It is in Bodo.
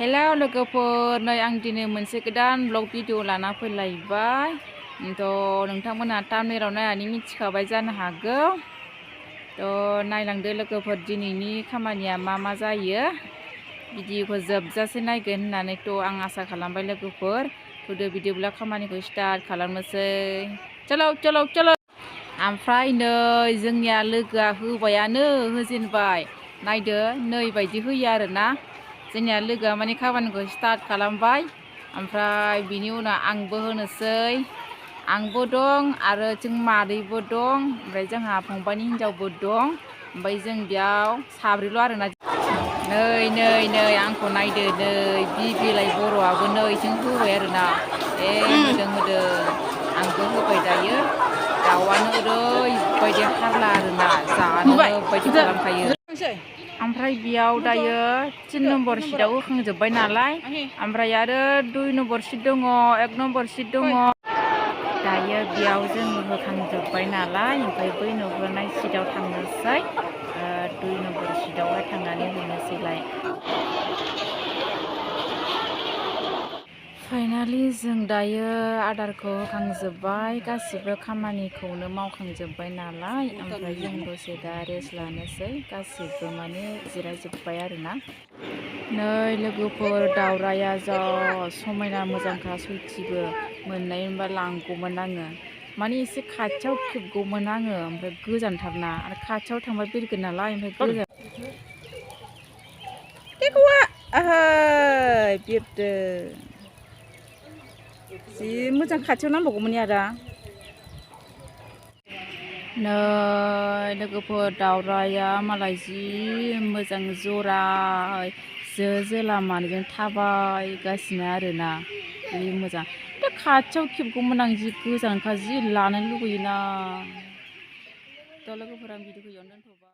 हेलौ लोगोफोर, नै आं दिनै मोनसे गोदान ब्लग भिडिअ लाना फैलायबाय। नोंथांमोना थाम्बनेइलाव नायनानै मिथिखाबाय जानो हागौ। नायलांदो लोगोफोर, दिनैनि खामानिया मा जायो। भिडिअखौ जोबजासे नायगोन होननानै आं आसा खालामबाय लोगोफोर। बिदिब्ला खामानिखौ स्टार्ट खालामनोसै। चलो चलो चलो। ओमफ्राय नै जोंनिया लोगोआ होबायानो, होजेनबाय। नायदो, नै बायदि होयो आरोना। जोंनिया लोगोआ माने खामानिखौ स्टार्ट खालामबाय। ओमफ्राय बिनि उनाव आंबो होनोसै। आंबो दं आरो जों मादैबो दं। ओमफ्राय जोंहा फंबायनि हिन्जावबो दं। ओमफ्राय जों बेयाव साब्रैल' आरोना। नै आंखौ नायदो, नै बिलाइ बर'आबो नै जों होबाय आरोना। होदों आंबो होबाय दायो। दाउआनो ओरैबायदि हारला आरोना, जानो बायदि खालामखायो। ओमफ्राय बेयाव दायो 3 नम्बर सिटआव होखांजोब्बाय नालाय। ओमफ्राय आरो 2 नम्बर सिट दङ, 1 नम्बर सिट दङ। दायो बेयाव जों होखांजोब्बाय नालाय, ओमफ्राय बै नुहोनाय सिटआव थांनोसै। 2 नम्बर सिटआवहाय थांनानै हैनोसैलाय। फाइनालि जों दायो आदारखौ होखांजोब्बाय, गासिबो खामानिखौनो मावखांजोब्बाय नालाय। ओमफ्राय जों दसे दा रेस्ट लानोसै, गासिबो माने जिरायजोब्बाय आरोना। नै लोगोफोर, दाउराया जा समायना मोजांखा, सयथिबो मोननाय मोनबा लांगौमोन आङो। माने एसे खाथियाव खेबगौमोन आङो, ओमफ्राय गोजानथारना आरो खाथियाव थांबा बिरगोन नालाय, ओमफ्राय गोजान। बिरदो जि मोजां, खाथियाव नांबावगौमोन आदा। नै लोगोफोर, दाउराया मालाय जि मोजां जरा जो जोला मानैजों थाबायगासिनो आरोना। जि मोजां, खाथियाव खेबगौमोन आं, जि गोजानखा, जि लानो लुगैयोना। लोगोफोर, आं भिडिअखौ इयावनो दोनथ'बाय।